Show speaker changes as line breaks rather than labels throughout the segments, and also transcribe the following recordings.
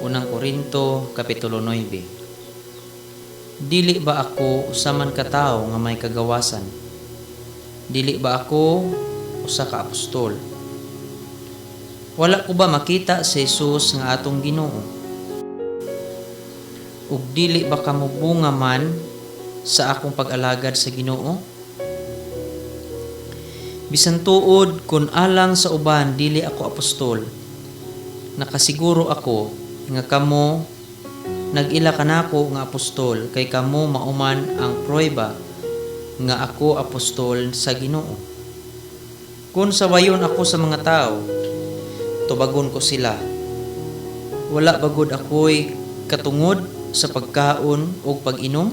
Unang Korinto, Kapitulo 9. Dili ba ako usa man ka tawo nga may kagawasan? Dili ba ako usa ka apostol? Wala ko ba makita si Jesus nga atong Ginoo? Ug dili ba kamo bunga man sa akong pag-alagad sa Ginoo? Bisan tuod kon alang sa uban dili ako apostol, nakasiguro ako nga kamo nag-ila kanako nga apostol, kay kamo mao man ang pruweba nga ako apostol sa Ginoo. Kung sawayon ako sa mga tao, tubagon ko sila. Wala ba gud ako'y katungod sa pagkaon o pag-inom?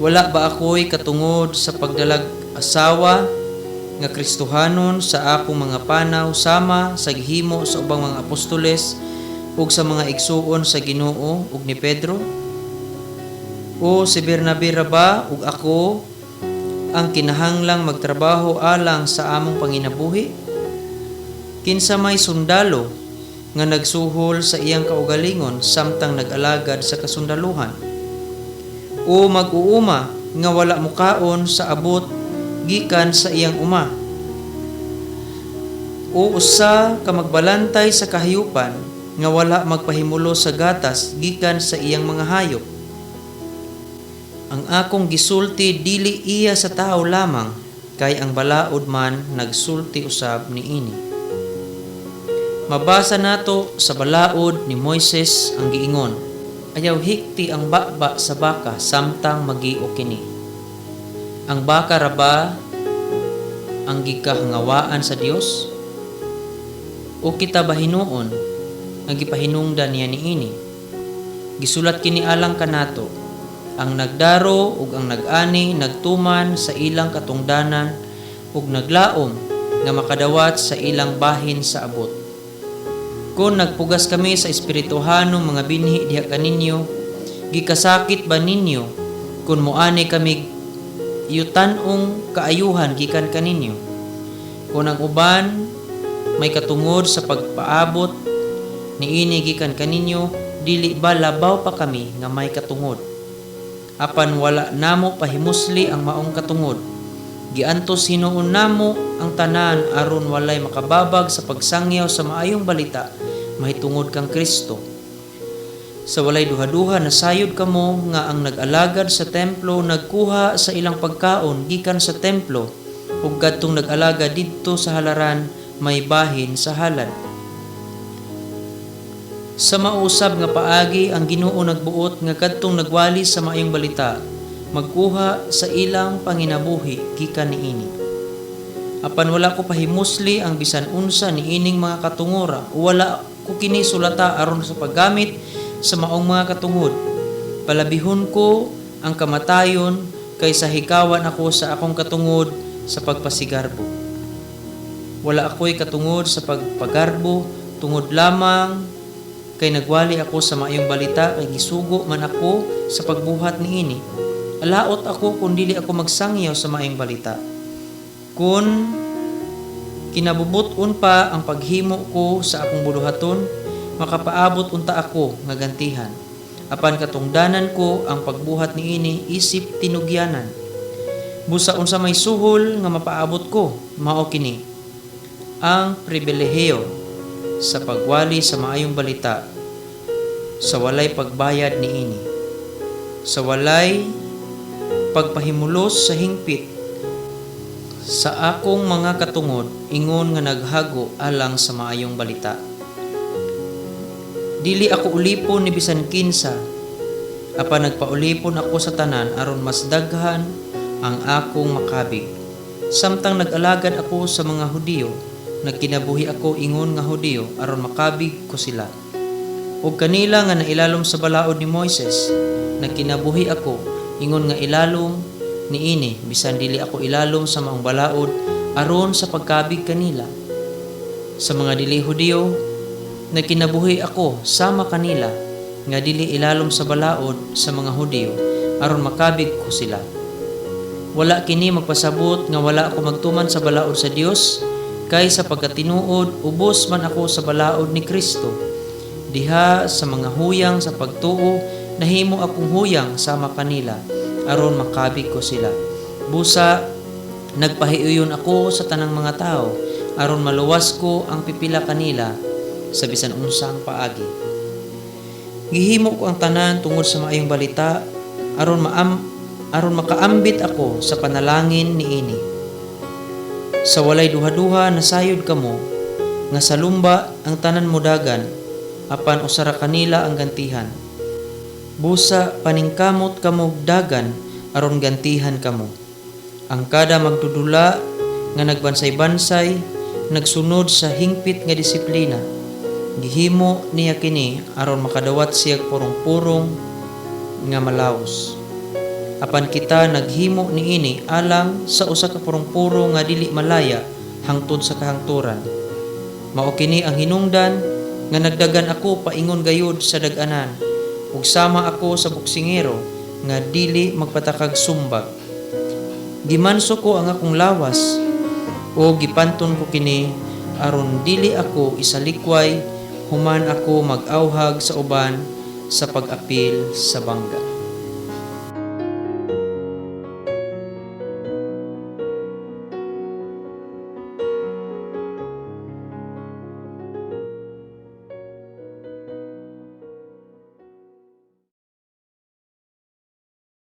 Wala ba ako'y katungod sa pagdalag asawa nga Kristohanon sa akong mga panaw, sama sa gihimo sa ubang mga apostoles ug sa mga igsuon sa Ginoo ug ni Pedro? O si Bernabe ra ba ug ako ang kinahanglang magtrabaho alang sa among panginabuhi? Kinsa may sundalo nga nagsuhol sa iyang kaugalingon samtang nag-alagad sa kasundaluhan? O mag-uuma nga wala mukaon sa abot gikan sa iyang uma? O usa ka magbalantay sa kahayupan nga wala magpahimulos sa gatas gikan sa iyang mga hayop? Ang akong gisulti dili iya sa tao lamang, kay ang balaod man nagsulti usab niini. Mabasa nato sa balaod ni Moises ang giingon, "Ayaw hikti ang baba sa baka samtang magio kini." Ang baka ra ba ang gikahangawaan sa Dios? O kita ba hinuon nga gipahinungdan niya niini? Gisulat kini alang kanato. Ang nagdaro ug ang nag-ani nagtuman sa ilang katungdanan ug naglaom nga makadawat sa ilang bahin sa abot. Kung nagpugas kami sa espirituhanong mga binhi diha kaninyo, gikasakit ba ninyo kung moani kami yutan-ong kaayuhan gikan kaninyo? Kung ang uban may katungod sa pagpaabot niini gikan kaninyo, dili ba labaw pa kami nga may katungod? Apan wala namo pahimusli ang maong katungod. Giantos hinuon namo ang tanan aron walay makababag sa pagsangyaw sa maayong balita mahitungod kang Kristo. Sa walay duha-duha, nasayod kamo nga ang nag-alagad sa templo nagkuha sa ilang pagkaon gikan sa templo, ug kadtong nag-alagad didto sa halaran may bahin sa halad. Sa mausab nga paagi, ang Ginoo nagbuot nga kadtong nagwali sa maayong balita magkuha sa ilang panginabuhi gikan niini. Apan wala ko pahimusli ang bisan unsa niining mga katungora. Wala ko kini sulata aron sa paggamit sa maong mga katungod. Palabihon ko ang kamatayon kaysa hikawan ako sa akong katungod sa pagpasigarbo. Wala ako'y katungod sa pagpagarbo tungod lamang kay nagwali ako sa maayong balita, kay gisugo man ako sa pagbuhat niini. Alaot ako kung dili ako magsangyaw sa maayong balita. Kung kinabubut-on pa ang paghimo ko sa akong buluhaton, makapaabot unta ako nga gantihan. Apan katungdanan ko ang pagbuhat niini isip tinugyanan. Busa unsa may suhol nga mapaabot ko, mao kini ang pribilehiyo sa pagwali sa maayong balita sa walay pagbayad niini, sa walay pagpahimulos sa hingpit sa akong mga katungod, ingon nga naghago alang sa maayong balita. Dili ako ulipon ni bisan kinsa, apan nagpaulipon ako sa tanan aron mas daghan ang akong makabig. Samtang nag-alagad ako sa mga Hudiyo, nagkinabuhi ako ingon nga Hudiyo aron makabig ko sila. Ug kanila nga nailalom sa balaod ni Moises, nagkinabuhi ako ingon nga ilalom niini bisan dili ako ilalom sa maong balaod, aron sa pagkabig kanila. Sa mga dili Hudiyo, nagkinabuhi ako sama kanila nga dili ilalom sa balaod sa mga Hudiyo aron makabig ko sila. Wala kini magpasabot nga wala ako magtuman sa balaod sa Dios, kay sa pagkatinuod ubos man ako sa balaod ni Kristo. Diha sa mga huyang sa pagtuo, nahimo akong huyang sama kanila aron makabig ko sila. Busa nagpahiuyon ako sa tanang mga tao aron maluwas ko ang pipila kanila sa bisan unsang paagi. Gihimo ko ang tanan tungod sa Maayong Balita aron makaambit ako sa panalangin niini. Sa walay duha-duha, nasayod kamo nga sa lumba ang tanan modagan, apan usa ra kanila ang gantihan. Busa paningkamot kamo dagan aron gantihan kamo. Ang kada magdudula nga nagbansay-bansay nagsunod sa hingpit nga disiplina. Gihimo niya kini aron makadawat siya purong-purong nga malaos. Apan kita naghimo niini alang sa usa ka purong-purong nga dili malaya hangtod sa kahangturan. Mao kini ang hinungdan nga nagdagan ako paingon gayud sa dag-anan ug sama ako sa boksingero nga dili magpatakag sumbag. Gimanso ko ang akong lawas o gipanton ko kini aron dili ako isalikway human ako mag-awhag sa uban sa pag-apil sa bangga.